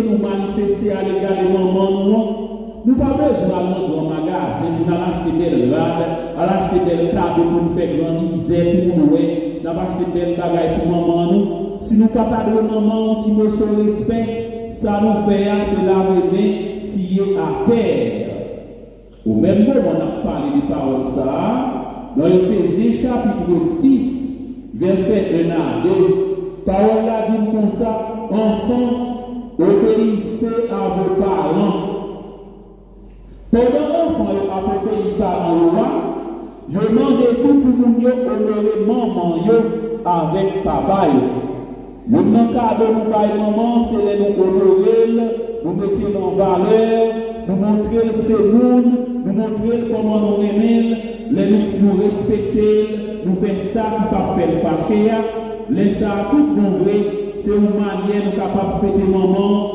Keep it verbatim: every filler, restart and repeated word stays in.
nou manifeste al egare manman nou an. Nou pa bezwen al nan gran magazen pou n al achte bèl rad, al achte bèl kado pou n fè gran mizè pou moun wè. N ap achte bèl bagay pou manman nou. Si nou pa ta dwe manman yon ti moso respè, sa nou fè a se lave men, siye atè. Ou menm moman n ap pale de pawòl sa a, nan Efezyen chapit sis, vèsè en a de, pawòl la di n konsa, Enfants, obéissez à vos parents. Pandan anfan yo ap obeyi paran yo a, yo mande tou pou moun yo onore manman yo avèk papa yo. Youn nan kado nou bay manman se lè nou onore l, nou mete l an valè, nou montre l se moun, nou montre l kòman nou renmen l, lè nou, nou respekte l, nou fè sa ki p ap fè l fache a. Lè sa a, tout bon vre, se yon manyè nou kapab fete manman,